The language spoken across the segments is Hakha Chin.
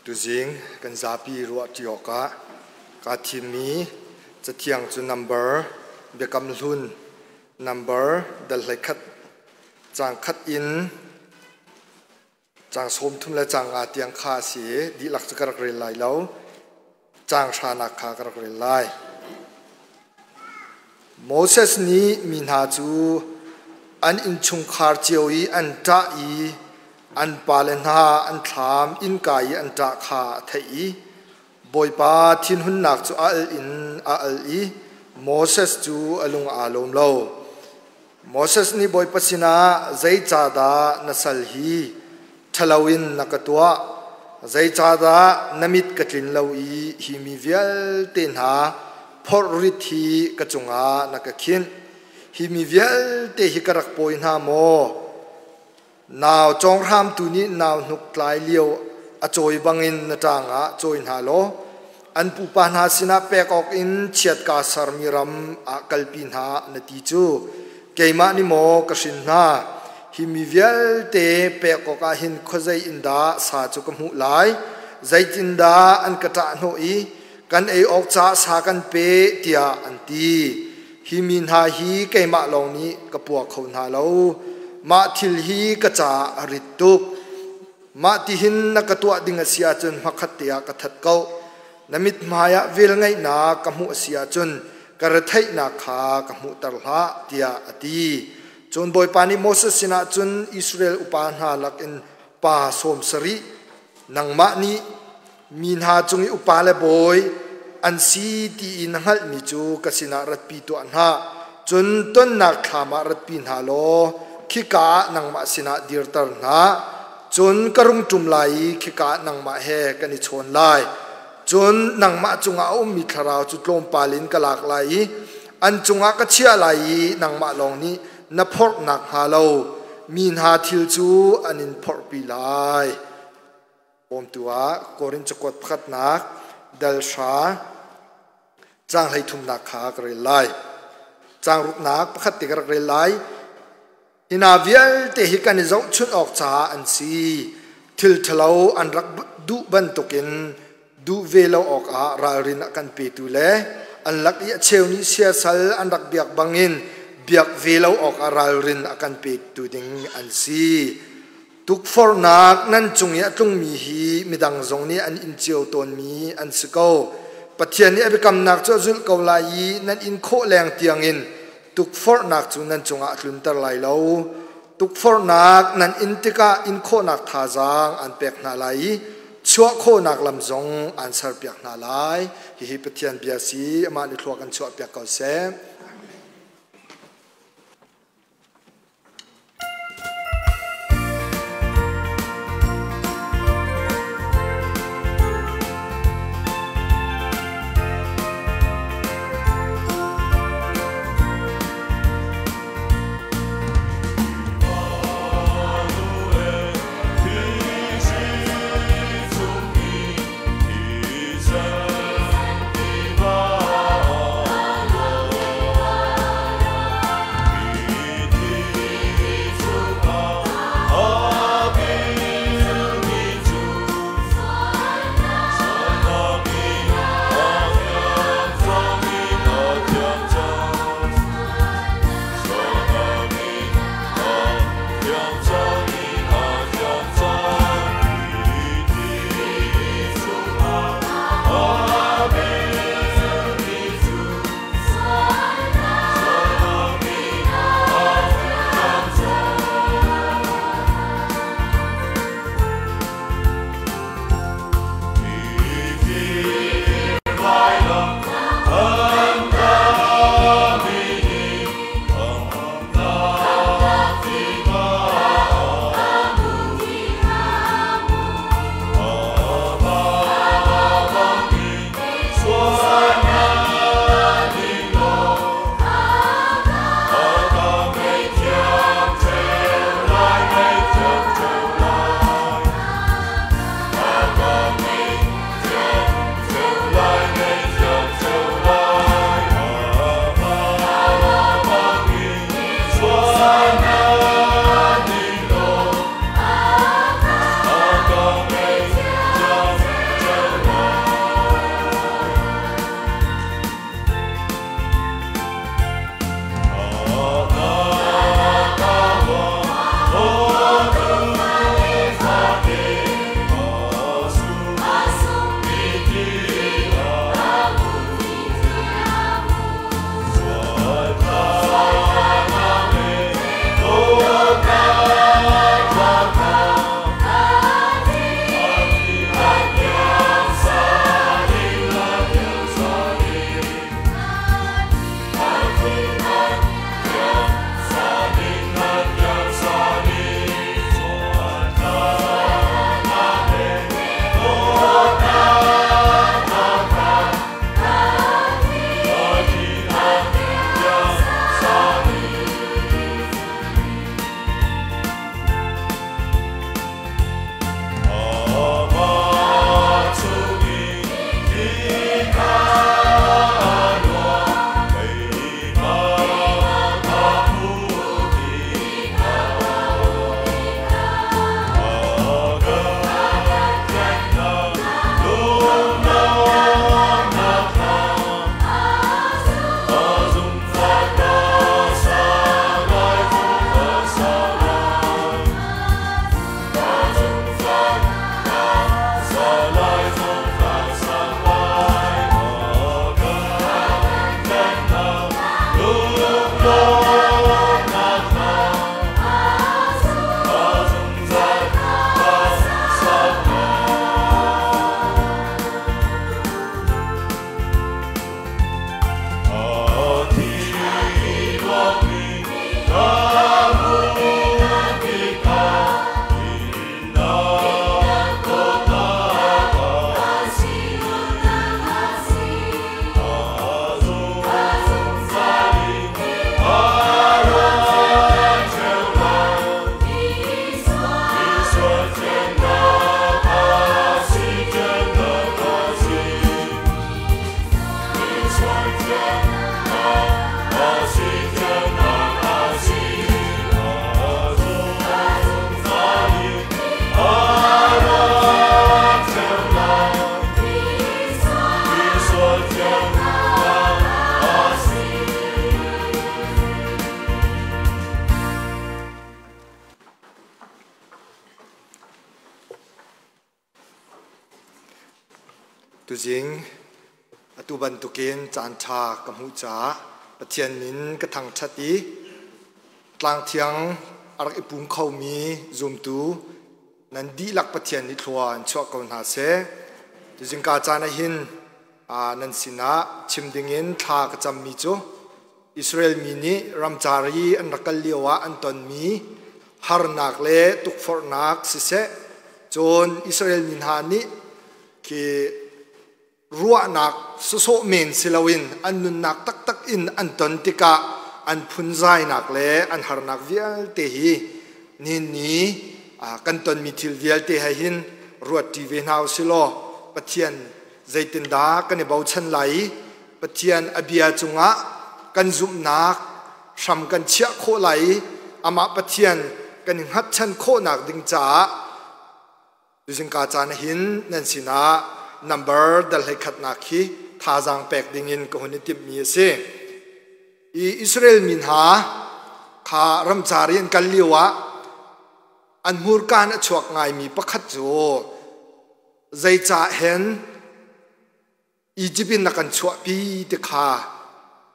Tuzing kan zapi ruah ṭi awkah kaa thimmi cathiang cu number Biakam Hlun number dal 11 caang khat in caang 30 le caang nga tiang kha a si i dihlak cu ka rak rel lai lo. Caang hranak kha ka rak rel lai. Moses nih mi hna cu an innchungkhar cio i an ṭah i an pale hna an thlam innka i an ṭah kha a theih i Bawipa thinhunnak cu a al in a al i Moses cu a lung aa lawm lo. Moses nih Bawipa sinah zeicahdah na sal hi ṭhalo in na ka tuah? Zeicahdah na mit ka tlin lo i hi mi vialte hna phorh rit hi ka cungah na ka khinh? Hi mi vialte hi ka rak pawi hna maw? Nau cawnghramtu nih nau hnuk tlai lio a cawi bangin na ṭang ah cawi hna law an pupa hna sinah pek awk in chiat kaa sermi ram ah kalpi hna na ti cu keimah nih maw ka hrin hna? Hi mi vialte pek awkah hin khuazei in dah sa cu ka hmuh lai? Zeitindah an ka ṭahhnawh i kan ei awk caah sa kan pe tiah an ti. Hi mi hna hi keimah lawng nih ka pua kho hna lo. Mah thil hi ka caah a rit tuk. Mah tihin na ka tuah ding a si ahcun hmakhat te ah ka that ko. Na mithmai ah velngeihnak ka hmuh a si ahcun ka retheihnak kha ka hmuhter hlah, tiah a ti. Cun Bawipa nih Moses sinah cun Israel upa hna lakin pa 70 nangmah nih mi hna cung i upa le bawi an si ti i na hngalhmi cu ka sinah ratpi tuah hna. Cun tonnak thlam ah ratpi hna law khika ah nangmah sinah dirter hna. Cun ka rung ṭum lai i khika ah nangmah he kan i chawn lai. Cun nangmah cungah a ummi thlarau cu tlawmpal in ka lak lai i an cungah ka chiah lai i nangmah lawng nih na phorh nakhnga lo mi hna thil cu an in phorhpi lai. Bawmtu ah Korin cakuat pakhatnak dal hra caang 33nak kha ka rel lai. Caang ruknak pakhat te ka rak rel lai. Hi hna vialte hi kan i zohchunh awk caah an si. Thil ṭhalo an rak duh bantukin duh ve lo awkah ralrin a kan petu le an lak i a cheu nih siasal an rak biak bangin biak ve lo awkah ralrin a kan petu ding an si. Tukforhnak nan cung i a tlungmi hi midang zong nih an in cio tawnmi an si ko. Pathian nih a biakamnak cu a zulh ko lai i nan in khawh leng tiangin tukforhnak cu nan cungah a tlunter lai lo. Tukforhnak nan in tikah in khawhnak thazaang an pek hna lai i chuah khawhnak lam zong aan serpiak hna lai. Hihi Pathian bia si, amah nih thlua kan chuahpiak ko seh. Tuzing atu bantukin caan ṭha ka hmuh caah Pathian min ka thangṭhat i tlangthiang a rak i pum khomi zumtu nan dihlak Pathian nih thlua in chuah ko hna seh. Tuzing ka caan ah hin nan sinah chim dingin thla ka cammi cu Israel mi nih ramcar i an rak kal lio ah an tonmi harnak le tukforhnak siseh, cun Israel mi hna nih khi ruahnak sawsawh men si loin an nunnak taktak in an ton tikah an phunzainak le an harnak vialte hi nihin ni kan tonmi thil vialte he hin ruat ṭi ve hna usih law Pathian zeitindah kan i bochan lai i Pathian a bia cungah kan zumhnak hram kan chiah khawh lai i amah Pathian kan i hngatchan khawhnak ding caah tuzingka caan hin nan sinah number dal hlei khatnak hi thazaang pek dingin ka hun i timhmi a si. I Israel mi hna kha ramcar i an kal lio ah an hmurkaan a chuak ngaimi pakhat cu zeicah hen Egypt in na kan chuahpi ti kha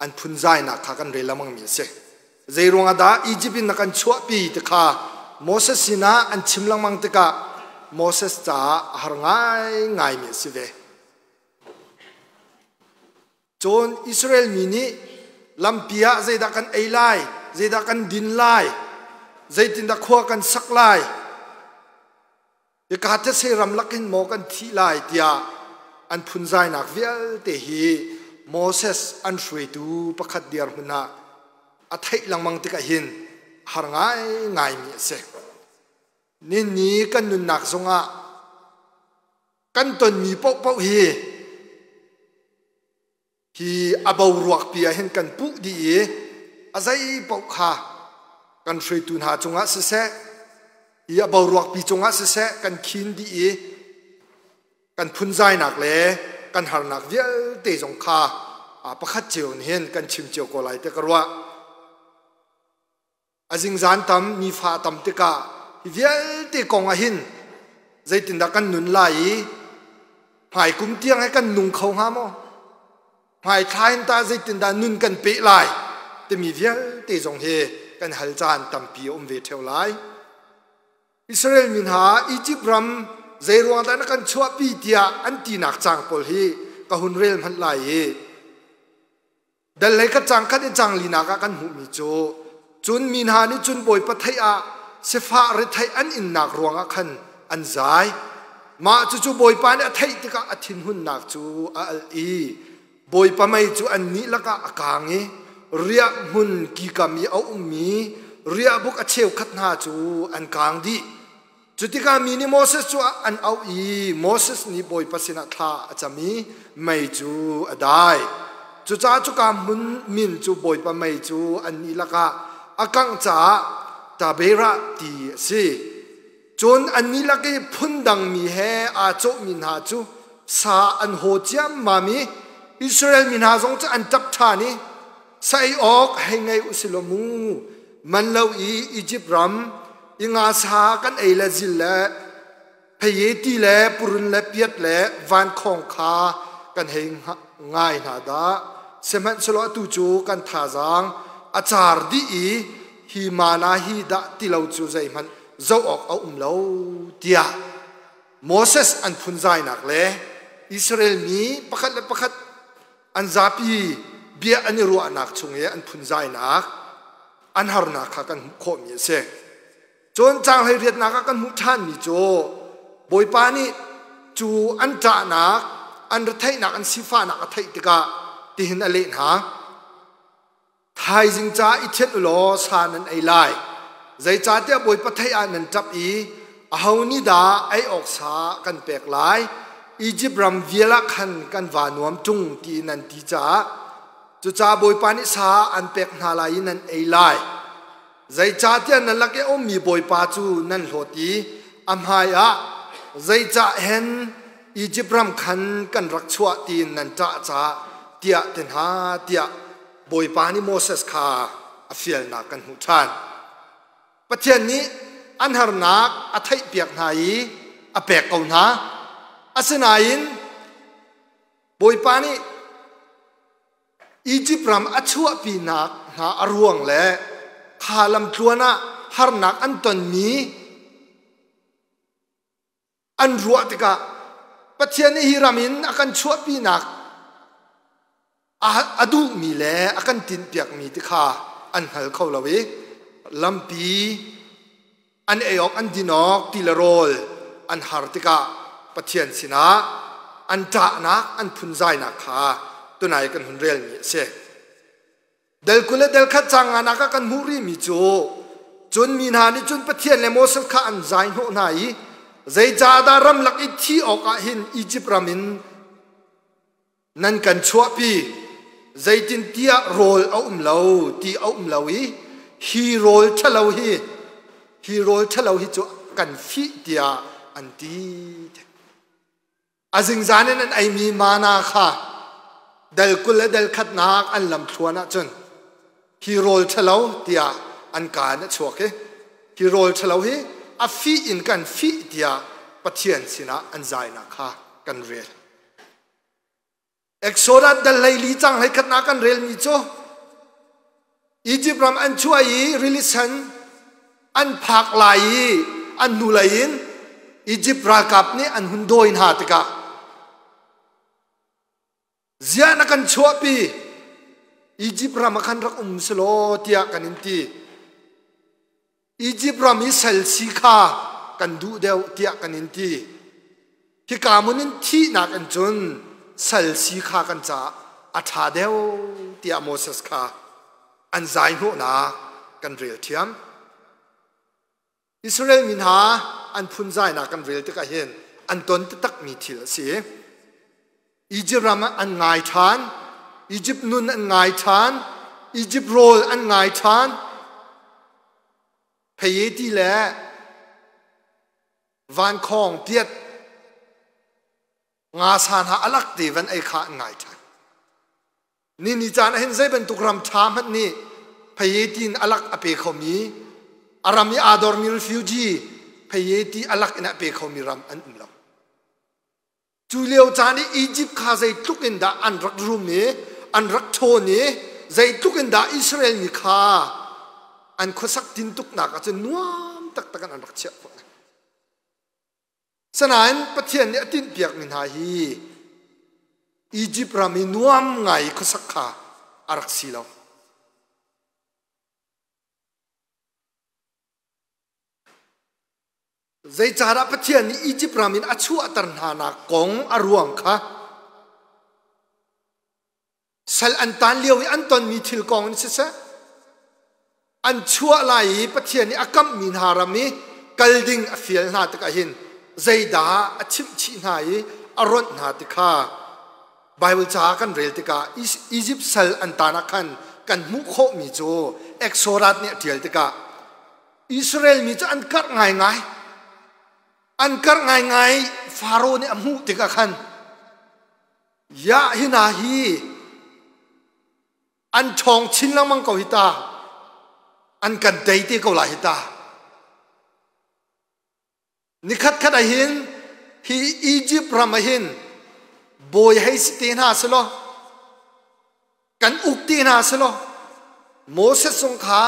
an phunzainak kha kan rel lengmangmi a si. Zei ruangah dah Egypt in na kan chuahpi ti kha Moses sinah an chim lengmang tikah Moses caah a har ngaingaimi a si ve. Cun Israel mi nih lampi ah zeidah kan ei lai, zeidah kan din lai, zeitindah khua kan sak lai, Hika thetse ramlak in maw kan thih lai tiah an phunzainak vialte hi Moses an hruaitu pakhat dirhmun ah a theih lengmang tikah hin har ngaingaimi a si. Ninni kan nunnak zongah kan tonmi paohpaoh hi Hi a boruak pi ah hin kan puh dih i a zei paoh kha kan hruaitu hna cungah siseh, hi a boruak pi cungah siseh kan khin dih i kan phunzainak le kan harnak vialte zong kha pakhat cio nih hin kan chim cio ko lai tiah ka ruah. A zingzan tam, nifa tam tikah hi vialte kong ah hin zeitindah kan nun lai i hmai kum tiang he kan nung kho hnga maw? Hmai thla in tah zeitindah nun kan peh lai timi vialte zong hi kan hal caan tampi a um ve ṭheo lai. Israel mi hna Egypt ram zeiruang dah na kan chuahpi tiah an tinak caang pawl hi ka hun rel hmanh lai i Dal lei khat cang khat i cang linak ah kan hmuhmi cu cun mi hna nih cun Bawipa theih ah sifah retheih an innak ruangah khan an zai. Mah cucu Bawipa nih a theih tikah a thinhunnak cu a alh i Bawipa mei cu annih lakah a kaang i riah hmun kikam i a ummi riahbuk a cheukhat hna cu an kaang dih. Cutikah mi nih Moses cu an auh i Moses nih Bawipa sinah thla a cam i mei cu a dai. Cucaah cuka hmun min cu Bawipa mei cu annih lakah a kangh caah Taberah ti a si. Cun annih lak i phundang mi he aa cawhmi hna cu sa an haw ciammam i Israel mi hna zong cu an ṭap ṭhan i sa ei awk hei ngei u si law mu man lo i Izipt ram i nga sa kan ei le zil le pheye ti le purun le piat le vankhawng kha kan hei ngai hna dah. Sihmanhsehlaw atu cu kan thazaang a car dih i hi mana hi dah ti lo cu zeihmanh zoh awk a um lo tiah Moses an phunzainak le Israel mi pakhat le pakhat an zapi bia an i ruahnak chung i an phunzainak an harnak kha kan hmuh khawhmi a si. Cun caang hleiriatnak ah kan hmuh ṭhanmi cu Bawipa nih cu an ṭahnak, an retheihnak, an sifahnak a theih tikah tihin a leh hna. Thaizing ca i thianh u law sa nan ei lai. Zeicahtiah Bawipa theih ah nan ṭap i aho nih dah ei awk sa kan pek lai? Izipt ram vial ah khan kan vaa nuam ṭung ti nan ti caah cucaah Bawipa nih sa an pek hna lai i nan ei lai. Zeicahtiah nan lak i a ummi Bawipa cu nan hlawt i a hmaiah zeicah hen Izipt ram khan kan rak chuah tiin nan ṭah caah tiah ti hna tiah Bawipa nih Moses kha a fialnak kan hmuh ṭhan. Pathian nih an harnak a theihpiak hna i a pek ko hna. Asinain Bawipa nih Izipt ram a chuahpinak hna a ruang le kha lamtluan ah harnak an tonmi an ruah tikah Pathian nih hi ram in a kan chuahpinak a duhmi le a kan tinhpiakmi ti kha an hngal kho lo i lampi an ei awk an din awk ti le rawl an har tikah Pathian sinah an ṭahnak an phunzainak kha tunai kan hun relmi a si. Del 20 le del 1 cang nganak ah kan hmuh rihmi cu cun mi hna nih cun Pathian le Moses kha an zai hnawh hna i zeicahdah ramlak i thi awkah hin Izipt ram in nan kan chuahpi? Zeitintiah rawl a um lo ti a um lo i hi rawl ṭhalo hi hi rawl ṭhalo hi cu kan fih tiah an ti. A zingzan in an eimi mana kha dal 20 le dal 1nak an lamthluan ahcun hi rawl ṭhalo tiah an kaan a chuak i hi rawl ṭhalo hi a fih in kan fih tiah Pathian sinah an zainak kha kan rel. Exodus dal 14 cang 11nak kan relmi cu Egypt ram an chuah i rili sen an phak lai i an hnulei in Egypt ralkap nih an hun dawi hna tikah ziah na kan chuahpi? Egypt ram ah khan rak um selaw tiah kan in ti. Egypt ram i sal si kha kan duh deuh tiah kan in ti. Hika mun in thihnak in cun sal si kha kan caah a ṭha deuh tiah Moses kha an zai hnawhnak kan rel ṭhiam. Israel mi hna an phunzainak kan rel tikah hin an ton taktakmi thil a si. Egypt ram ah an ngai ṭhan, Egypt nun an ngai ṭhan, Egypt rawl an ngai ṭhan. Phei le vankhawng piat nga sa hna alak te van ei kha an ngai ṭhan. Ni ni caan ah hin zei bantuk ram ṭha hmanh nih phei tin alak a pe khomi a ram i aa dormi refugee phei ti alak in a pe khomi ram an um lo. Cu lio caan i Egypt kha zeitluk in dah an rak rum i an rak ṭhawn i zeitluk in dah Israel mi kha an khuasak tintuknak ah cun nuam taktak in an rak chiah khawh. Sanain Pathian nih a tinhpiakmi hna hi Egypt ram i nuam ngai khuasak kha a rak si lo. Zeicahdah Pathian nih Izipt ram in a chuahter hnanak kong a ruang kha sal an tan lio i an tonmi thil kong in siseh, an chuah lai i Pathian nih a kamhmi hna ram i kal ding a fial hna tikah hin zeidah a chimh chih hna i a ronh hna ti kha Bible ca kan rel tikah Izipt sal an tan ah khan kan hmuh khawhmi cu Exodus nih a ṭial tikah Israel mi cu an karh ngaingai. An karh ngaingai. Faro nih a hmuh tikah khan ya hi hna hi an ṭhawng chin lengmang ko hi ta, an kan tei te ko lai hi ta. Nikhat khat ah hin hi Egypt ram ah hin bawi hei si te hna selaw, kan uk te hna selaw, Moses zong kha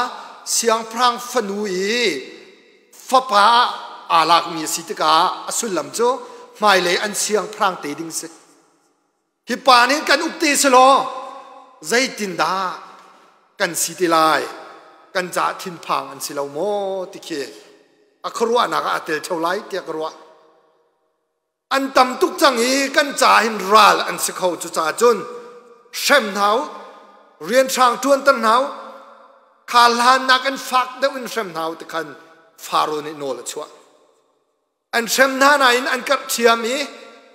siangpahrang fanu i fapa aa lakmi a si tikah a sullam cu hmailei an siangpahrang te ding si. Hi pa nih kan uk te selaw zeitindah kan si te lai? Kan caah thinphang an si lo maw ti khi a khuaruahnak ah a tel theo lai tiah ka ruah. An tam tuk cang i kan ca hin ral an si kho. Cucaah cun hrem hna u, rianhrang ṭuanter hna u, kha hlannak in fak deuh in hrem hna u ti khan Faro nih nawl a chuah. An hrem hna nain an karh ṭhiam i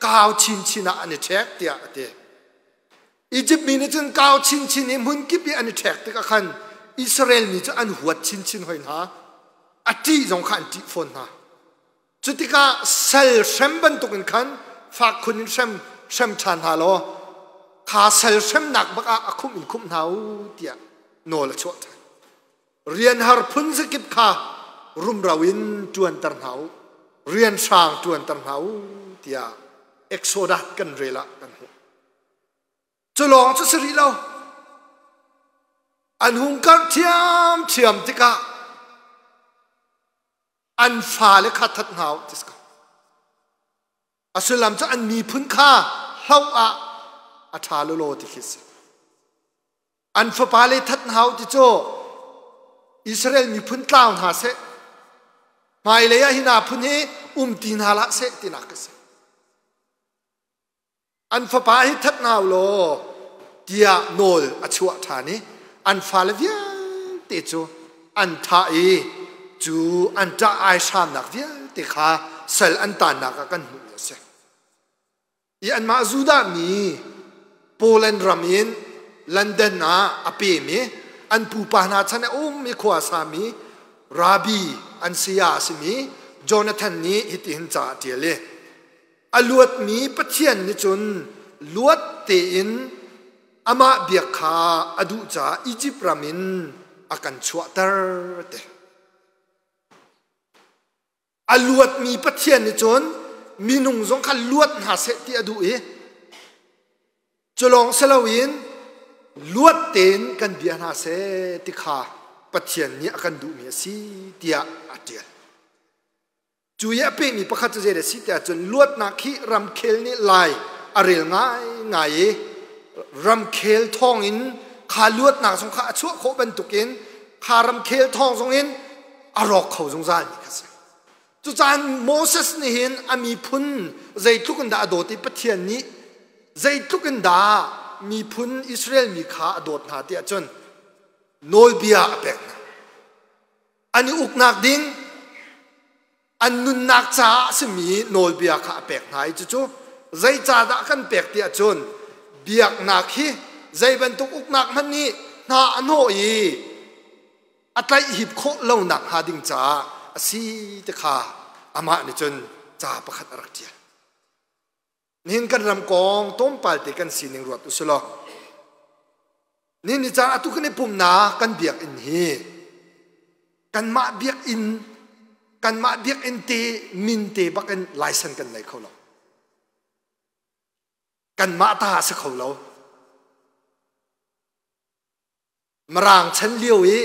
kau chinchin ah an i ṭhek tiah a ti. Izipt mi nih cun kau chinchin i hmun kip i an i ṭhek tikah khan Israel mi cu an huat chinchin hoi hna. A ṭih zong kha an ṭih fawn hna. Cu tikah sal hrem bantukin khan fak khun in hrem hrem ṭhan hna law kha sal hremnak bak ah a khumh in khumh hna u tiah nawl a chuah ṭhan. Rian har phun zakip kha rumro in ṭuanter hna u, rian hrang ṭuanter hna u tiah Exodus kan rel ah kan hmuh. Cu lawng cu si rih lo. An hung karh ṭhiamṭhiam tikah an fale kha that hna u ti si ko. A sullam cu an miphun kha hloh ah a ṭha lawlaw ti khi si. An fapale that hna u ti cu Israel miphun tlau hna seh, hmailei ah hi hna phun hi um ti hna hlah seh tinak a si. An fapa hi that hna u law tiah nawl a chuah ṭhan i an fale vialte cu an thah i cu an ṭah ai hramnak vialte kha sal an tannak ah kan hmuhmi a si. I anmah Judah mi Poland ram in London ah a pem i an pupa hna chan a um i khua a sami Rabbi an saya a simi Jonathan nih hitihin ca a ṭial i A luatmi Pathian nih cun luat tein amah biak kha a duh caah Izipt ram in a kan chuahter te. A luatmi Pathian nih cun minung zong kha luat hna seh ti a duh i cu lawng si loin luat tein kan bia hna seh ti kha Pathian nih a kan duhmi a si tiah a ṭial. Cu i a pehmi pakhat cu zei a si tiah cun luatnak hi ramkhel nih lai a rel ngaingai i ramkhel thawngin kha luatnak zong kha a chuah khawh bantukin kha ramkhel thawng zongin a rawk kho zungzal mi kha si. Cucaah Moses nih hin a miphun zeitluk in dah a dawt i Pathian nih zeitluk in dah miphun Israel mi kha a dawt hna tiah cun nawlbia a pek hna. An i uknak ding an nunnak caah a simi nawlbia kha a pek hna i cucu zeicahdah kan pek tiah cun biaknak hi zei bantuk uknak hmanh nih hna a hnawh i a tlaihhip khawh lonak hnga ding caah a si ti kha amah nih cun ca pakhat a rak ṭial. Nihin kan ram kong tlawmpal te kan sining ruat u law nihin ni caan atu kan i pumnak kan biakinn hi kanmah biakinn kanmah biakinn te min te bak in license kan nei kho lo. Kanmah ta a si kho lo. Mirang chan lio i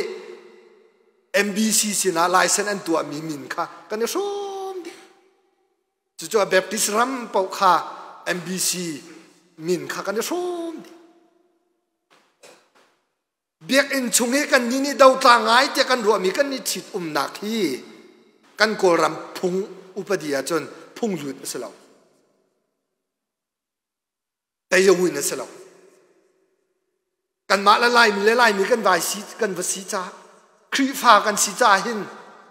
MBC sinah license an tuahmi min kha kan i hrawm dih. Cucu Baptist ram paoh kha MBC min kha kan i hrawm dih. Biakinn chung i kan nih nih dotla ngai tiah kan ruahmi kan i ṭhit umnak hi kan Kawlram phung upadi ahcun phung lut a si lo. Tayawin a si lo. Kanmah le Laimi le Laimi kan vai si kan va si caah Khrihfa kan si caah hin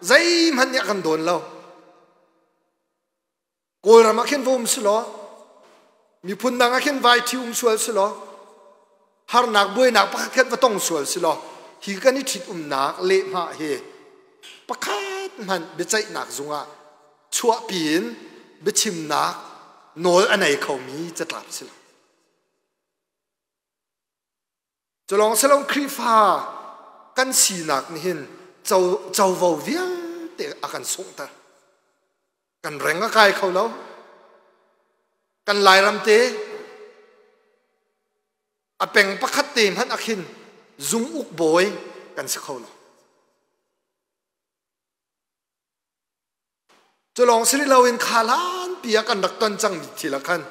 zeihmanh nih a kan dawn lo. Kawlram ah khin va um si law miphun dang ah khin vai ṭhi um sual si law harnak buainak pakhat khat va tong sual si law hi kan i ṭhit umnak lehhmah hi pakhat hmanh biaceihnak zungah chuahpi in biachimnak nawl a nei khomi catlap si lo. Culawng silong Khrihfa kan sinak nih hin covo vialte a kan sunghter. Kan reng a kai kho lo. Kan Lairam te a peng pakhat te hmanh ah khin zung uk bawi kan si kho lo. Culawng si rih loin kha hlanpi ah kan rak ton cangmi thil ah khan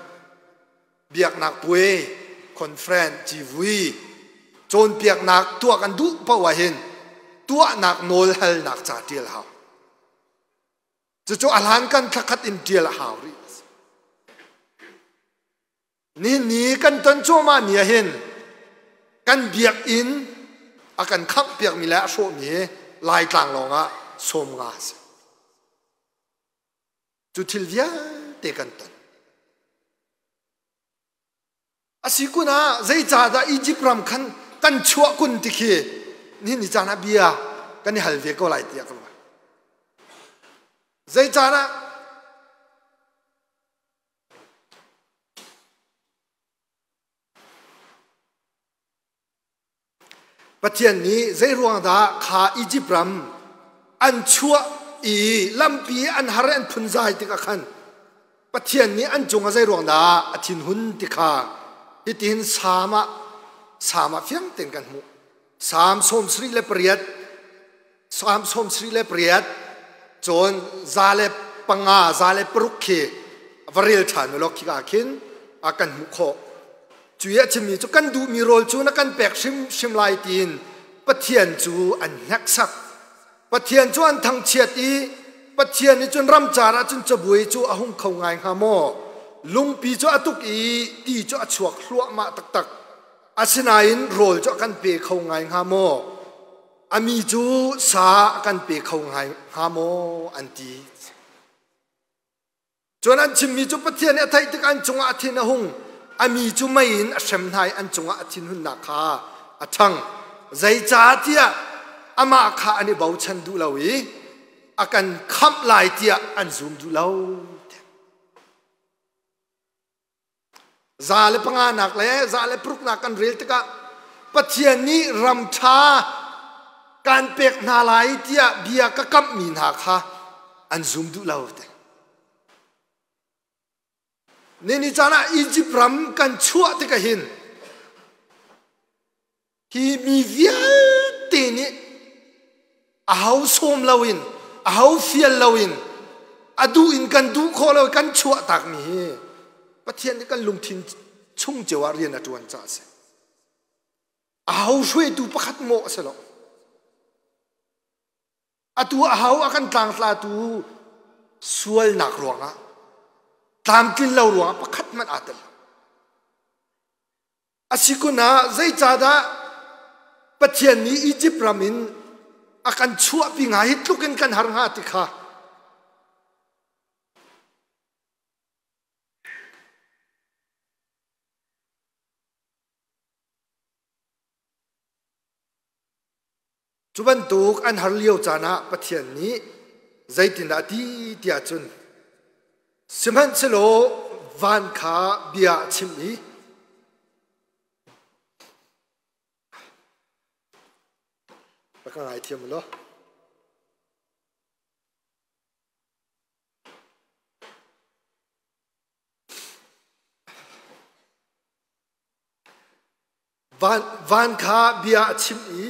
biaknak puai, conference, civui, cawnpiaknak tuah kan duh paoh ah hin tuahnak nawl halnak ca ṭial hau. Cucu a hlan kan thlakhat in ṭial a hau rih. Nihin ni kan ton cuahmah ni ah hin kan biakinn a kan khangh piakmi le a hrawhmi hi Laitlang lawngah 50 a si. Cu thil vialte kan ton. A si kun ah zeicahdah Egypt ram khan kan chuah kun ti khi nihin ni caan ah bia kan i hal ve ko lai tiah ka ruah. Zeicahdah Pathian nih zeiruang dah kha Izipt ram an chuah i lampi an har an phunzai tikah khan Pathian nih an cungah zeiruang dah a thinhun ti kha Hitin Salm ah Salm ah fiang tein kan hmuh. Salm 78 Salm 78 cun 105 106 khi va rel ṭhan u law khika khin a kan hmuh khawh. Cu i a chimmi cu kan duhmi rawl cu na kan pek hrimhrim lai tiin Pathian cu an hneksak. Pathian cu an thangchiat i Pathian nih cun ramcar ah cun cabuai cu a hung kho ngai hnga maw? Lungpi cu a tuk i ti cu a chuak hluahmah taktak. Asinain rawl cu a kan pe kho ngai hnga maw? A mi cu sa a kan pe kho ngai hnga maw? An ti. Cun an chimmi cu Pathian nih a theih tikah an cungah a thin a hung. A mi cu mei in a hrem hna i an cungah a thinhunnak kha a ṭhang. Zeicahtiah amah kha an i bochan duh lo i a kan khamh lai tiah an zum duh lo. 105nak le 106nak kan rel tikah Pathian nih ram ṭha kan pek hna lai tiah bia ka kamhmi hna kha an zum duh lo te. Nini caan ah Egypt ram kan chuah tikah hin Hi mi vialte nih aho sawm loin, aho fial loin, a duh in kan duh khawh lo kan chuah takmi hi Pathian nih kan lungthin chung cio ah rian a ṭuan caah a si. Aho hruaitu pakhat mawh a si lo. Atu aho a kan tlangtlatu sualnak ruangah tlamtlin lo ruangah pakhat hmanh aa tel lo. A si kun ah zeicahdah Pathian nih Izipt ram in a kan chuahpi hnga hi tluk in kan har hnga ti kha Cu bantuk an har lio caan ah Pathian nih zeitindah a ti tiah cun sihmanhsehlaw van kha bia a chimh i rak ka ngaithiam u law. Van kha bia a chimh i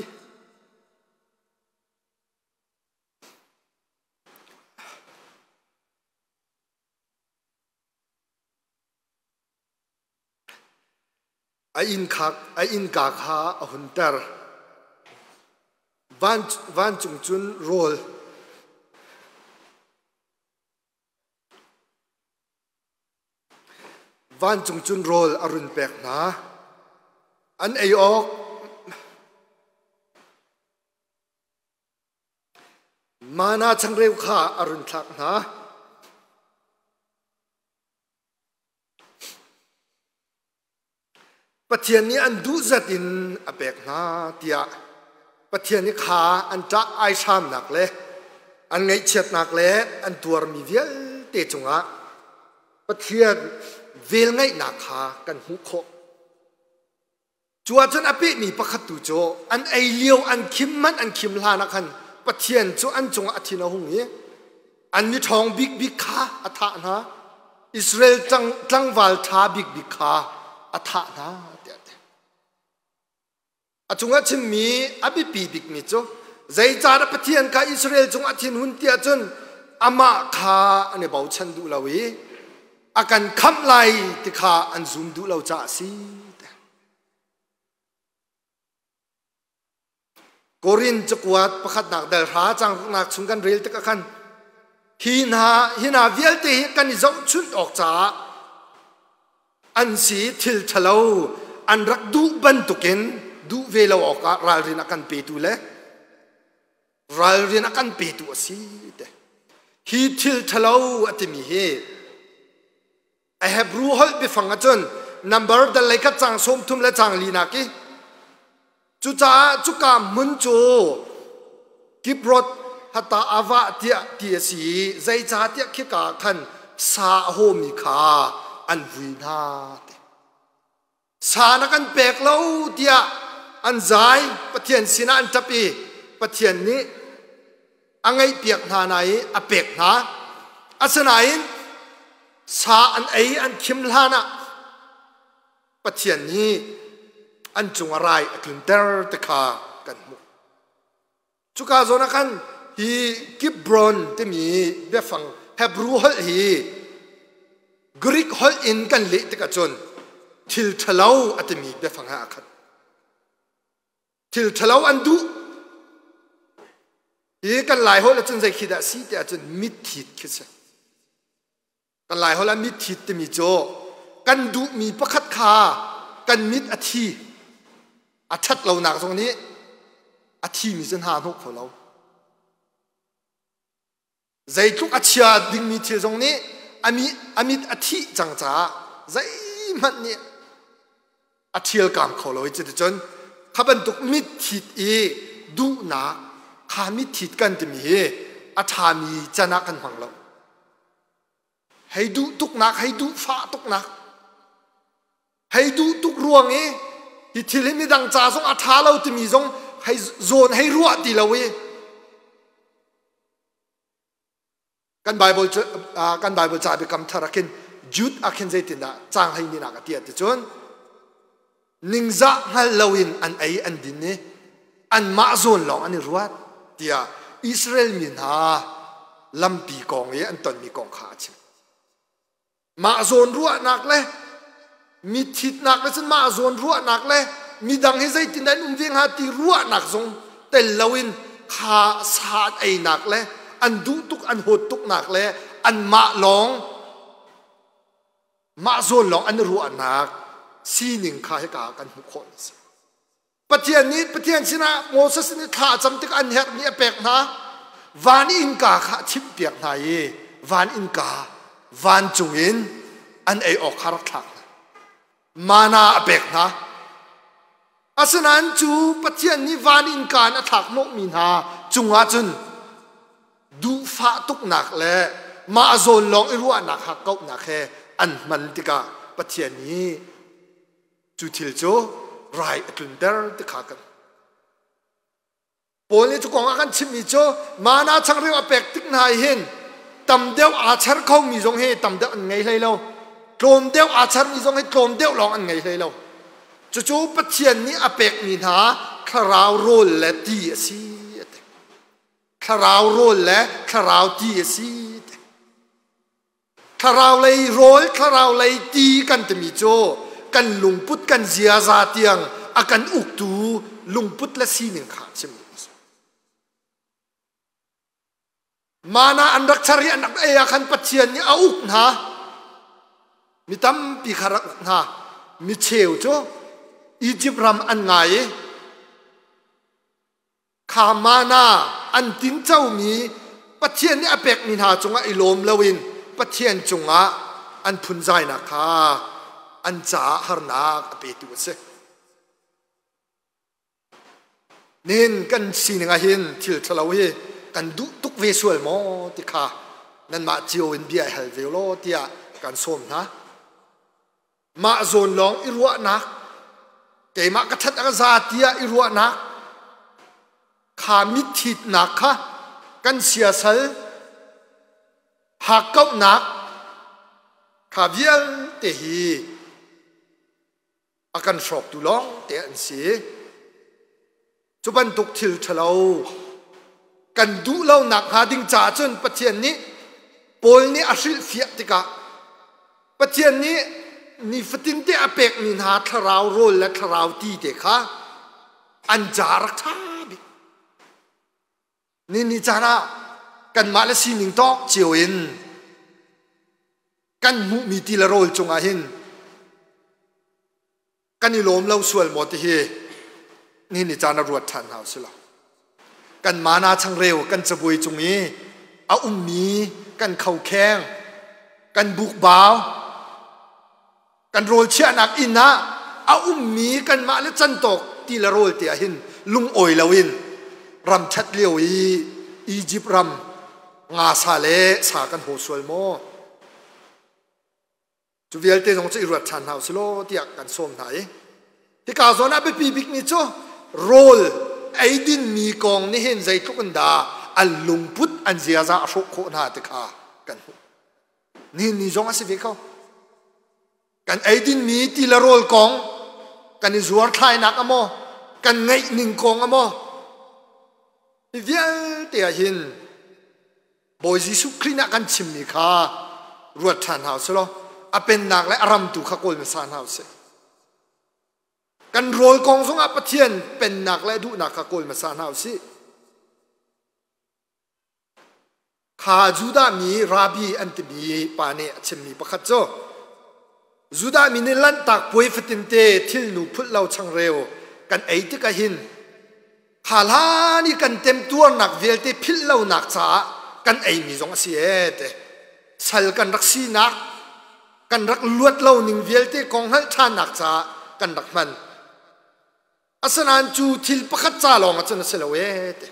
a innka kha a hunter. Vancung cun rawl Vancung cun rawl a run pek hna. An ei awk mana changreu kha a run thlak hna. Pathian nih an duh zat in a pek hna tiah Pathian nih kha an ṭah aihramnak le an ngaihchiatnak le an tuarmi vialte cungah Pathian velngeihnak kha kan hmuh khawh. Cu ahcun a pehmi pakhat tu cu an ei lio an khim hmanh an khim hlan ah khan Pathian cu an cungah a thin a hung i an mi ṭhawng bikbik kha a thah hna. Israel tlangval ṭha bikbik kha a thah hna tiah a ti. A cungah chimmi a biapi bikmi cu zeicahdah Pathian kha Israel cungah thinhun tiah cun amah kha an i bochan duh lo i a kan khamh lai ti kha an zum duh lo caah a si. Korin cakuat pakhatnak dal hra cang ruknak chung kan rel tikah khan hi hna hi hna vialte hi kan i zohchunh awk caah an si thil ṭhalo an rak duh bantukin duh ve lo awkah ralrin a kan petu le ralrin a kan petu a si te hi thil ṭhalo a timi hi A Hebrew holh biafang ahcun number dal lei khat cang 30 le cang li nak i cucaah cuka hmun cu Kibrot hata ava tiah ti a si i zeicahtiah khika khan sa a hawmi kha an vui hna ti. Sa na kan pek lo tiah an zai Pathian sinah an ṭap i Pathian nih a ngaihpiak hna na i a pek hna. Asinain sa an ei an khim hlan ah Pathian nih an cung ah rai a tlunter ti kha kan hmuh. Cuka zawn ah khan hi Kibron timi biafang Hebrew holh hi Greek holh in kan leh tikah cun thil ṭhalo a timi biafang he aa khat. Thil ṭhalo an duh. Hi kan Lai holh ahcun zei khi dah si ti ahcun mitthit khi si. Kan Lai holh ah mitthit timi cu kan duhmi pakhat kha kan mit a thi. A ṭhat lonak zong nih a thimi cu hna hnawh kho lo. Zeitluk a chia dingmi thil zong nih a mit a thih cang caah zeihmanh nih a ṭhialkam kho lo i cuticun kha bantuk mitthit i duhnak kha mitthit kan timi hi a ṭhami can ah kan hmang lo. Hei duh tuknak, hei duh fah tuknak, hei duh tuk ruang i hi thil hi midang ca zong a ṭha lo timi zong hei zawn hei ruah ti lo i Kan Bible cu kan Bible ca biakam thar ah khin Jude ah khin zeitindah caang hleihnih nak a ti ticun ningzah hngal loin an ei an din i anmah zawn lawng an i ruat tiah Israel mi hna lampi kong i an tonmi kong kha a chim. Mah zawn ruahnak le mi thitnak le cun mah zawn ruahnak le midang hi zeitin an um ve hnga ti ruahnak zong tel loin kha sa an einak le an duh tuk an hawt tuknak le anmah lawng mah zawn lawng an ruahnak sining kha hika kan hmuh khawh a si. Pathian nih Pathian sinah Moses nih thla a cam tikah an herhmi a pek hna. Van innka kha a chimhpiak hna i van innka vancung in an ei awk kha rak thlak hna. Mana a pek hna. Asinain cu Pathian nih van innka in a thlak hnawhmi hna cungah cun duhfah tuknak le mah zawn lawng i ruahnak hakkauhnak he an hman tikah Pathian nih Cu thil cu rai a tlunter ti kha kan Paul nih cu kong a kan chimmi cu mana changreu a pek tik hna hin tam deuh aa char khomi zong hi tam deuh an ngei hlei lo tlawm deuh aa charmi zong hi tlawm deuh lawng an ngei hlei lo cucu Pathian nih a pekmi hna thlarau rawl le ti a si a ti thlarau rawl le thlarau ti a si Thlarau lei rawl, thlarau lei ti kan timi cu kan lungput kan ziaza tiang a kan uktu lungput le sining kha chim a si. Mana an rak char i an rak ei ah khan Pathian nih a uk hna. Mi tampi kha rak uk hna. Mi cheu cu Egypt ram an ngai i Kha mana an tincomi Pathian nih a pekmi hna cungah i lawm loin Pathian cungah an phunzainak kha an caah harnak a petu a si. Nihin kan sining ah hin thil ṭhalo hi kan duh tuk ve sual maw ti kha nanmah cio in bia i hal ve law tiah kan sawm hna. Mah zawn lawng i ruahnak, keimah ka ṭhat a ka za tiah i ruahnak, kha mitthitnak kha kan siasal hakkauhnak kha vialte hi a kan hrawktu lawng te an si. Cu bantuk thil ṭhalo kan duh lonak hnga ding caah cun Pathian nih Paul nih a hrilhfiah tikah Pathian nih nifatinte a pekmi hna thlarau rawl le thlarau ti te kha an ca rak ṭha bik. Ni ni caan ah kanmah le sining tawk cio in kan hmuhmi ti le rawl cungah hin kan i lawm lo sual maw ti hi nihin ni caan a ruat ṭhan hna usih law kan mana changreu kan cabuai cung i a ummi kan khokheng kan bukbau kan rawl chiahnak inn ah a ummi kanmah le cantawk ti le rawl te ah hin lungawi loin ram ṭhat lio i Egypt ram nga sa le sa kan haw sual maw? Cu vialte zong cu i ruat ṭhan hna usih law tiah kan sawm hna i hika zawn ah biapi bikmi cu rawl eidinmi kong nih hin zeitluk in dah an lungput an ziaza a hrawh khawh hna ti kha kan hmuh. Nihin ni zong a si ve ko. Kan eidinmi ti le rawl kong, kan i zuarthlainak a maw, kan ngeih ning kong a maw, hi vialte ah hin Bawi Jesuh Khrih nih a kan chimmi kha ruat ṭhan hna usih law a pennak le a ram tu kha kawl hmasa hna usih. Kan rawl kong zongah Pathian pennak le duhnak kha kawl hmasa hna usih. Kha Judah mi Rabbi an timi pa nih a chimmi pakhat cu Judah mi nih Lanhtak puai fatinte thilnu phulh lo changreu kan ei tikah hin kha hlan i kan temtuarnak vialte philh lonak caah kan eimi zong a si ee te. Sal kan rak sinak, kan rak luat lo ning vialte kong hngalh ṭhannak caah kan rak hman. Asinain cu thil pakhat ca lawng ah cun a si lo ee ti.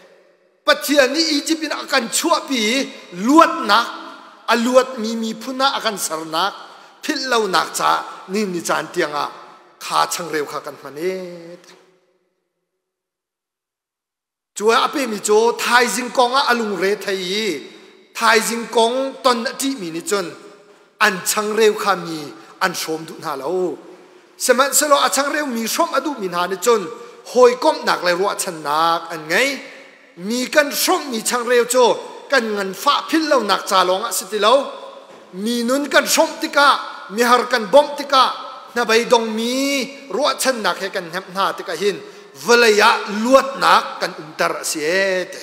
Pathian nih Egypt in a kan chuahpi i luatnak a luatmi miphun ah a kan sernak philh lonak caah ni ni caan tiangah kha changreu kha kan hman ee ti. Cu a pemi cu thaizing kong ah a lungre thei i thaizing kong ton a ṭihmi nih cun an changreu kha mi an hrawm duh hna lo. Sihmanhsehlaw a changreu mi hrawmh a duhmi hna nih cun hawikomhnak le ruahchannak an ngei. Mi kan hrawmhmi changreu cu kan nganfah philh lonak ca lawng ah si ti lo. Mi nun kan hrawmh tikah, mihar kan bawmh tikah, hnabei dongmi ruahchannak he kan hnemh hna tikah hin vawlei ah luatnak kan umter a si ee ti.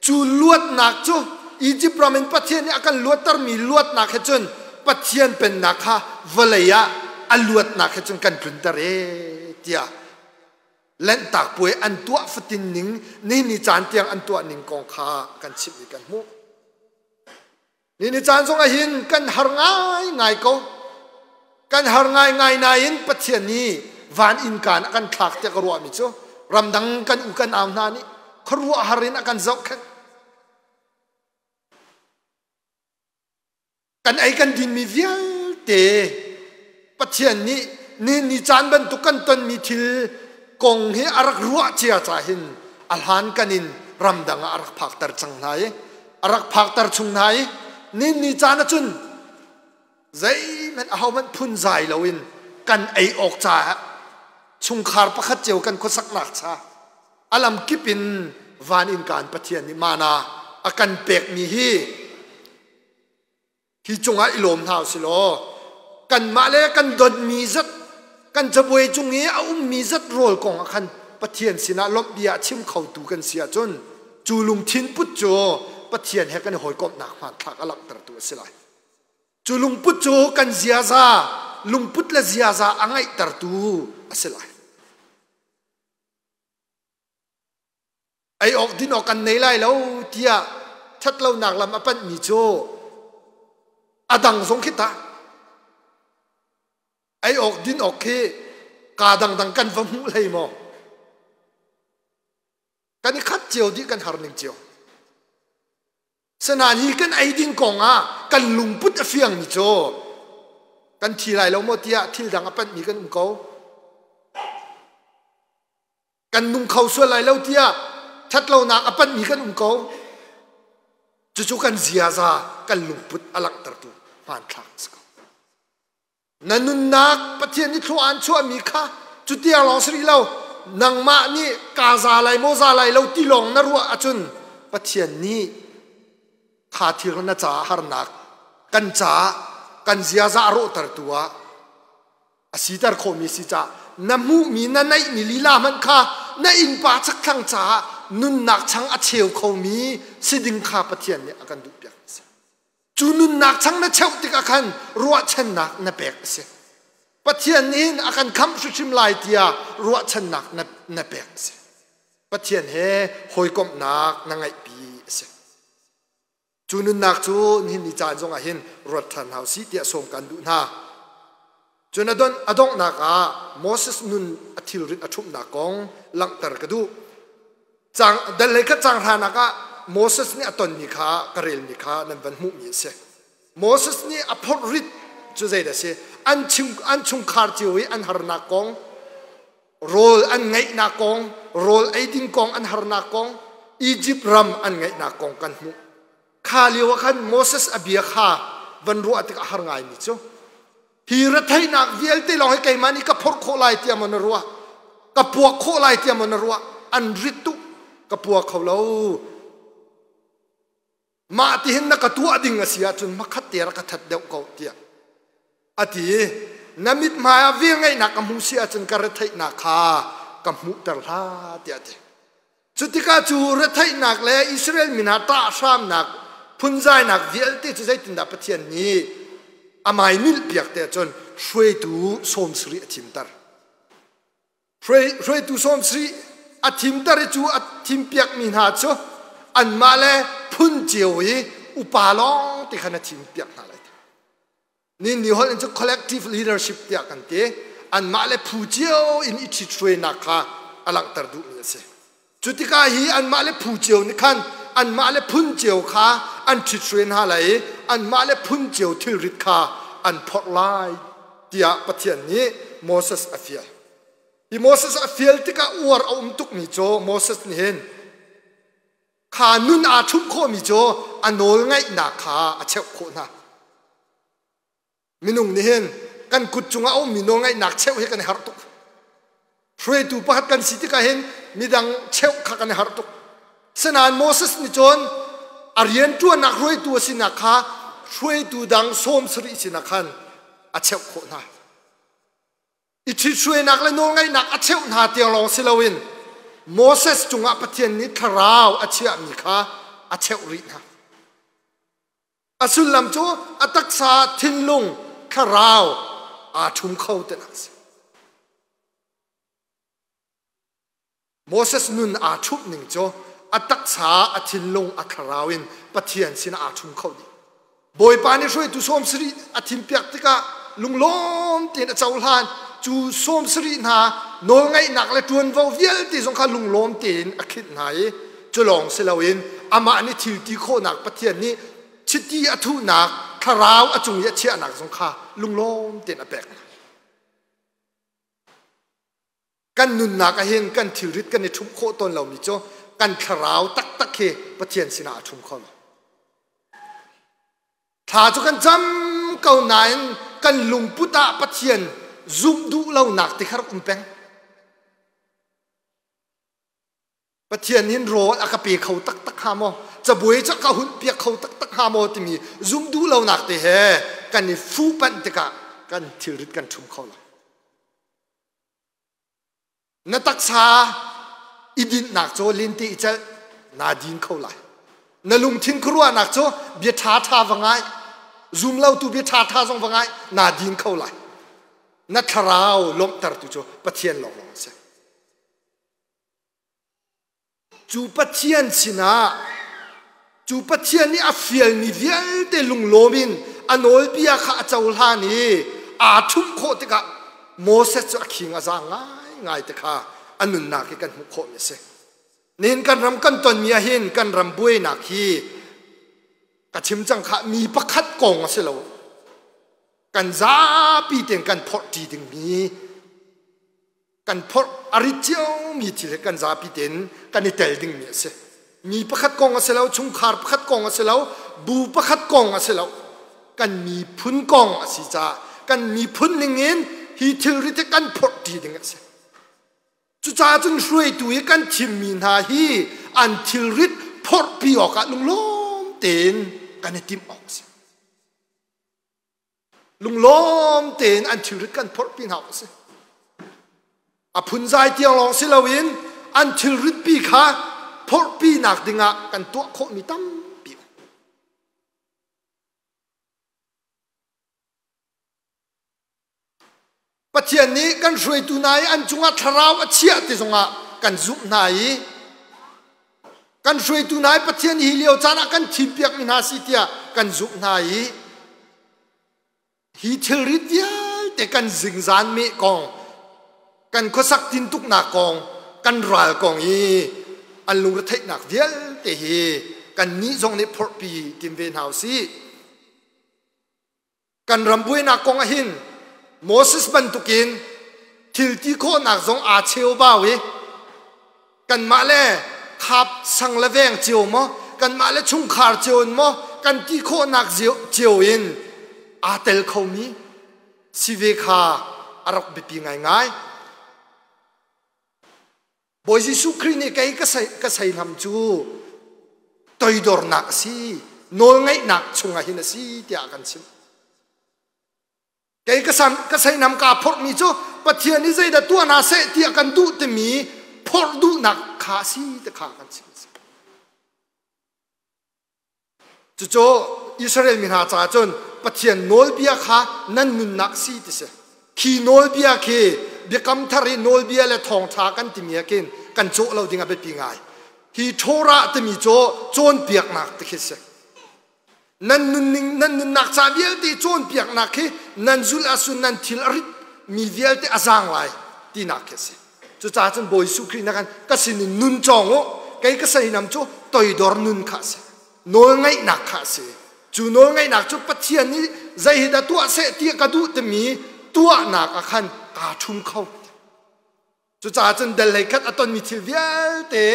Cu luatnak cu Egypt ram in Pathian nih a kan luattermi luatnak he cun Pathian pennak kha vawlei ah a luatnak he cun kan tlunter ee tiah Lanhtak puai an tuah fatin ning ni ni caan tiang an tuah ning kong kha kan chimh i kan hmuh. Ni ni caan zong ah hin kan har ngaingai ko. Kan har ngaingai nain Pathian nih van innkaan a kan thlak tiah ka ruahmi cu ramdang kan u kan au hna nih khuaruahhar in a kan zohkhenh. Kan ei kan dinmi vialte Pathian nih ni ni caan bantuk kan tonmi thil kong hi a rak ruah cia ca hin a hlan kan in ramdang ah a rak phakter cang hna i a rak phakter chung hna i ni ni caan ahcun zeihmanh ahohmanh phunzai loin kan ei awk caah chungkhar pakhat cio kan khuasaknak cha a lam kip in van in kaan Pathian nih mana a kan pekmi hi Hi cungah i lawm hna usih law kanmah le kan donmi zat kan cabuai cung i a ummi zat rawl kong ah khan Pathian sinah lawmh bia a chim khotu kan si ahcun cu lungthin put cu Pathian he kan i hawikomhnak hmanthlak a langhtertu a si lai. Cu lungput cu kan ziaza lungput le ziaza a ngeihtertu a si lai. Ei awk din awk kan nei lai lo tiah ṭhatlonak lam a panhmi cu a dang zong khi tah ei awk din awk khi kaa dangdang kan va hmuh hlei maw? Kan i khat cio dih kan har ning cio. Sanain hi kan ei ding kong ah kan lungput a fiangmi cu kan thi lai lo maw tiah thil dang a panhmi kan um ko. Kan nung kho sual lai lo tiah ṭhatlonak a panhmi kan um ko. Cucu kan ziaza, kan lungput a langhtertu hmanthlak a si ko. Na nunnak Pathian nih thlua an chuahmi kha cutiang lawng si rih lo, nangmah nih kaa za lai maw za lai lo ti lawng na ruah ahcun Pathian nih kha thil na caah harnak kan caah kan ziaza a rawhtertu ah a siter khawhmi si caah na hmuhmi na neihmi lila hmanh kha na innpa chakthlang caah nunnak chang a cheu khomi si ding kha Pathian nih a kan duhpiak a si. Cu nunnak chang na cheuh tikah khan ruahchannak na pek a si. Pathian nih a kan khamh hrimhrim lai tiah ruahchannak na, na pek a si. Pathian he hawikomhnak na ngeihpi a si. Cu nunnak cu nihin ni caan zongah hin ruat ṭhan hna usih tiah sawm kan duh hna. Cun a donghnak ah Moses nun a thilrit a ṭhumhnak kong langhter ka duh. Cang, dal hlei khat cang hranak ah Moses nih a tonmi kha ka relmi kha nan van hmuhmi a si. Moses nih a phorh rit cu zeidah a si? An, chim, an chungkhar cio i an harnak kong, rawl an ngeihnak kong, rawl ei ding kong an harnak kong, Egypt ram an ngeihnak kong kan hmuh. Kha lio ah khan Moses a bia kha van ruah tikah har ngaimi cu. Hi retheihnak vialte lawng hi keimah nih ka phorh khawh lai tiah maw na ruah? Ka puak khawh lai tiah maw na ruah? An rit tuk. Ka pua kho lo. Mah tihin na ka tuah ding a si ahcun hmakhat te rak ka that deuh ko tiah a ti i na mithmai ah velngeihnak ka hmu si ahcun ka retheihnak kha ka hmuhter hlah tiah a ti. Cu tikah cu retheihnak le Israel mi hna ṭahhramnak phunzainak vialte cu zeitindah Pathian nih a maimilh piak te ahcun hruaitu 70 a thimter. Hruaitu 70 a thimter i cu a thimpiakmi hna cu anmah le phun cio i upa lawng ti khan a thimpiak hna lai. Nin ni holh in cu collective leadership tiah kan ti. Anmah le phu cio in i ṭhithruainak kha a langhter duhmi a si. Cu tikah hi anmah le phu cio nih khan anmah le phun cio kha an ṭhithruai hna lai i anmah le phun cio thilrit kha an phorh lai tiah Pathian nih Moses a fial. Hi Moses a fial tikah uar a um tukmi cu Moses nih hin kha nun aa ṭhumh khawhmi cu a nawl ngaihnak kha a cheuh khawh hna. Minung nih hin kan kut cungah a ummi nawlngaihnak cheuh hi kan i harh tuk. Hruaitu pakhat kan si tikah hin midang cheuh kha kan i harh tuk. Sinain Moses nih cun a rianṭuannak hruaitu a sinak kha hruaitu dang 70 sinah khan a cheuh khawh hna. I ṭhithruainak le nawlngaihnak a cheuh hna tiang lawng si loin Moses cungah Pathian nih thlarau a chiahmi kha a cheuh rih hna. A sullam cu a taksa, thinlung, thlarau aa ṭhum kho tinak a si. Moses nun aa ṭhumh ning cu a taksa, a thinlung, a thlarau in Pathian sinah aa ṭhum kho dih. Bawipa nih hruaitu 70 a thimpiak tikah lunglawm tein a cohlan. Cu 70 hna nawlngaihnak le ṭuanvo vialte zong kha lunglawm tein a khinh hna i cu lawng si loin amah nih thil ti khawhnak Pathian nih chiti a thuhnak thlarau a cung i a chiahnak zong kha lunglawm tein a pek hna. Kan nunnak ah hin kan thilrit kan i ṭhumh khawh tawn lomi cu kan thlarau taktak hi Pathian sinah a ṭhum kho lo. Thla cu kan cam ko nain kan lungput ah Pathian zumh duh lonak ti kha rak um peng. Pathian hin rawl a ka pe kho taktak hnga maw? Cabuai cu a ka hunh piak kho taktak hnga maw timi zumh duh lonak te he kan i fuhpanh tikah kan thilrit kan ṭhum kho lo. Na taksa i dinhnak cu lente i celh naa din kho lai. Na lungthin khuaruahnak cu bia ṭhaṭha va ngai, zum lotu bia ṭhaṭha zong va ngai, naa din kho lai. Na thlarau lawmhtertu cu Pathian lawnglawng a si. Cu Pathian sinah cu Pathian nih a fialmi vialte lunglawm in a nawlbia kha a cohlan i aa ṭhumh khawh tikah Moses cu a khing a zaang ngaingai ti kha a nunnak hi kan hmuh khawhmi a si. Nihin kan ram kan tonmi ah hin kan ram buainak hi ka chim cang kha mi pakhat kong a si lo. Kan zapi tein kan phorhṭi dingmi kan phorh a rit ciomi thil hi kan zapi tein kan i tel dingmi a si. Mi pakhat kong a si lo, chungkhar pakhat kong a si lo, bu pakhat kong a si lo. Kan miphun kong a si caah kan miphun ningin hi thilrit hi kan phorh ṭi ding a si. Cucaah cun hruaitu i kan thimmi hna hi an thilrit phorhpi awkah lunglawm tein kan i timh awk a si. Lunglawm tein an thilrit kan phorhpi hna awk a si. A phunzai tiang lawng si loin an thilritpi kha phorhpinak dingah kan tuah khawhmi tampi um. Pathian nih kan hruaitu hna i an cungah thlarau a chiah ti zongah kan zumh hna i kan hruaitu hna i Pathian hi lio caan ah kan thimpiakmi hna si tiah kan zumh hna i hi thilrit vialte kan zingzan meh kong kan khuasak tintuknak kong kan ral kong i an lungretheihnak vialte hi kan nih zong nih phorhpi tim ve hna usih. Kan ram buainak kong ah hin Moses bantukin thil ti khawhnak zong aa cheubau i kanmah le khap sang le veng cio maw kanmah le chungkhar cio in maw kan ti khawhnak cio in aa tel khomi. Si ve kha a rak biapi ngaingai. Bawi Jesuh Khrih nih kei ka seihnam cu toidornak a si, nawlngaihnak chungah hin a si tiah a kan chimh. Kei ka seihnam kaa phorhmi cu Pathian nih zeidah tuah hna seh ti a kan duh timi phorh duhnak kha a si ti kha a kan chimh. Cucu Israel mi hna caah cun Pathian nawlbia kha nan nunnak si ti si. Khi nawlbia khi biakam thar i nawlbia le thawngṭha kan timi ah khin kan cawh lo ding a biapi ngai. Hi Torah timi cu cawnpiaknak ti khi si. Nan nunning nan nunnak ca vialte cawnpiaknak khi nan zulh ahcun nan thil a rit mi vialte a zaang lai tinak khi a si. Cucaah cun Bawi Jesuh Khrih na kan ka sin in nun cawng u kei ka seinam cu toidor nun kha a si nawlngaihnak kha a si cu nawlngaihnak cu Pathian nih zei hi dah tuah seh ti ka duh timi tuahnak ah khan kaa ṭhum kho. Cucaah cun dal hlei khat a tonmi thil vialte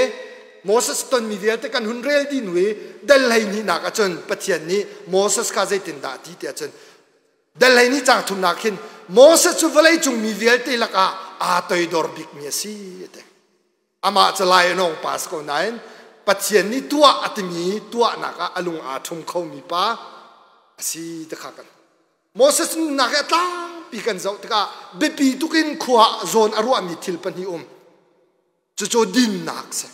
Moses tonmi vialte kan hun rel dih hnu i dal hlei hnihnak ah cun Pathian nih Moses kha zeitindah a ti tiah cun Dal hlei caang thumnak khin Moses cu vawleicung mi vialte lakah aa toidor bikmi a si a ti. Amah cu lai a nawng pa si ko nain Pathian nih tuah a timi tuahnak ah a lung aa ṭhum khomi pa a si ti kha kan Moses nunnak hi a tlangpi kan zoh tikah biapi tuk in khua zawn a ruahmi thil pahnih um. Cucu dinnak si.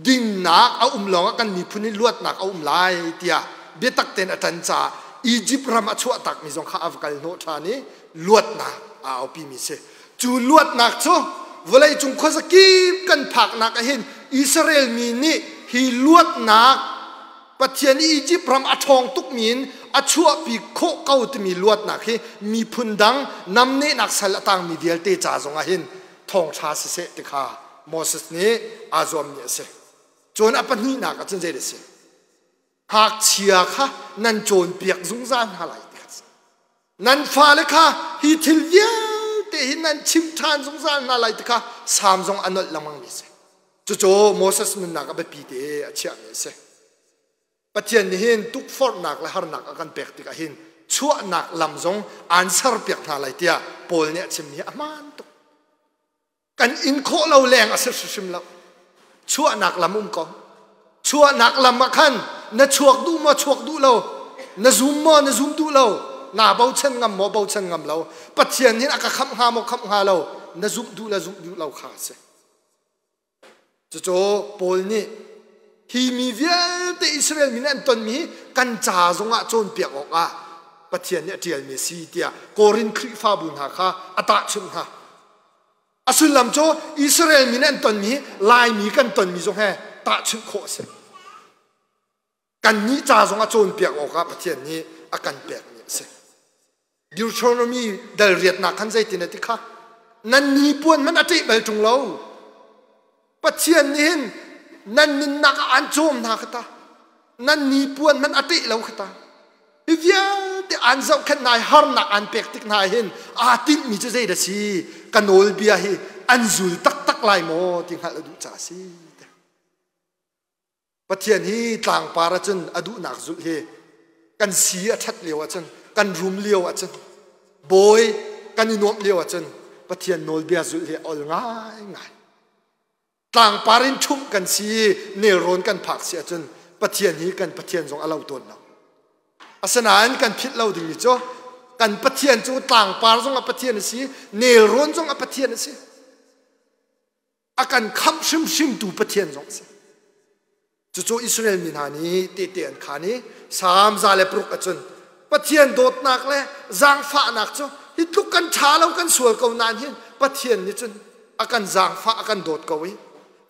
Dinnak a um lawngah kan miphun hi luatnak a um lai tiah biatak tein a ṭan caah Egypt ram a chuahtakmi zong kha a va kal hnawh ṭhan i luatnak aa aupimi si. Cu luatnak cu vawleicung khuazakip kan phaknak ahhin Israel mi nih hi luatnak Pathian i Egypt ram a ṭhawng tukmi in a chuahpi khawh ko timi luatnak hi miphun dang namnehnak sal a tangmi vialte ca zongah hin thawngṭha siseh ti kha Moses nih aa zuammi a si. Cun a pahnihnak ah cun zei a si? Ngakchia kha nan cawnpiak zungzal hna lai ti kha a si. Nan fale kha hi thil vialte hi nan chim ṭhan zungzal hna lai ti kha Salm zong a nolh lengmangmi a si. Cucu Moses nunnak a biapi te a chiahmi a si. Pathian nih hin tukforhnak le harnak a kan pek tikah hin chuahnak lam zong aan serpiak hna lai tiah Paul nih a chimmi hi a hmaan tuk. Kan in khawh lo leng a si hrimhrim lo. Chuahnak lam um ko. Chuahnak lam ah khan na chuak duh maw chuak duh lo, na zum maw na zum duh lo, naa bochan ngam maw bochan ngam lo, Pathian hin a ka khamh hnga maw khamh hnga lo, na zumh duh le zumh duh lo kha a si. Cucu Paul nih hi mi vialte Israel mi nih an tonmi hi kan ca zongah cawnpiak awkah Pathian nih a ṭialmi a si tiah Korin Khrihfabu hna kha a tahchunh hna. A sullam cu Israel mi nih an tonmi hi Laimi kan tonmi zong he tahchunh khawh a si. Kannih ca zongah cawnpiak awkah Pathian nih a kan pekmi a si. Deuteronomy dal riatnak khan zeitin a ti kha nan ni puan hmanh a ṭeh bal ṭung lo Pathian nih hin nan nunnak ah an cawm hna kha ta nan ni puan hmanh a ṭeh lo kha ta hi vialte an zohkhenh hna i harnak an pek tik hna hin aa tinhmi cu zei dah si ka nawlbia hi an zul taktak lai maw ti hngalh a duh caah a si Pathian hi tlangpar ahcun a duhnak zulh hi kan si a ṭhat lio ahcun kan rum lio ahcun bawi kan i nuamh lio ahcun Pathian nawlbia zulh hi a ol ngaingai. Tlangpar in ṭhumh kan si i nelrawn kan phak si ahcun Pathian hi kan Pathian zong a lo tawn lo. Asinain kan philh lo dingmi cu kan Pathian cu tlangpar zong a Pathian a si, nelrawn zong a Pathian a si. A kan khamh hrimhrimtu Pathian zong a si. Cucu Israel mi hna nih tehte an khaan i Salm 106 ahcun Pathian dawtnak le zaangfahnak cu hi tluk kan ṭha lo kan sual ko nain hin Pathian nih cun a kan zaangfah a kan dawt ko i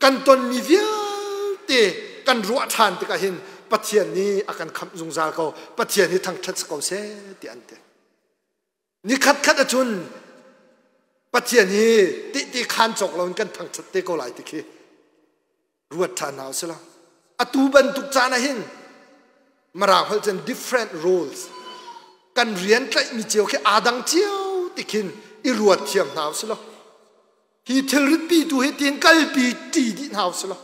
kan tonmi vialte kan ruah ṭhan tikah hin Pathian nih a kan khamh zungzal ko Pathian hi thangṭhat si ko seh ti an ti. Nikhat khat ahcun Pathian hi tehte khaan cawk loin kan thangṭhat te ko lai ti khi ruat ṭhan hna usih law atu bantuk caan ah hin Mirang holh cun different roles kan rian tlaihmi cio khi aa dang cio ti khin i ruat thiam hna usih law hi thilrit pi tu hi tiin kalpi ṭi dih hna usih law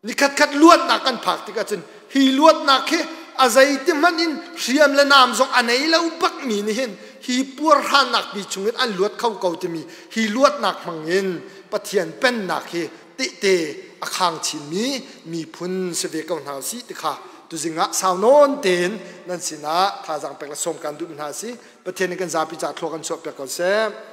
Nikhat khat luatnak kan phak tikah cun hi luatnak hi a zeiti hmanh in hriam le naam zong a nei lo bakmi nih hin hi puarhrannak pi chungin an luat kho ko timi hi luatnak hmangin Pathian pennak hi tehte a khang chinmi miphun si ve ko hna usih ti kha tuzing ah sau nawn tein nan sinah thazaang pek le sawm kan duh hna si. Pathian nih kan zapi ca thlua kan chuah piak ko seh.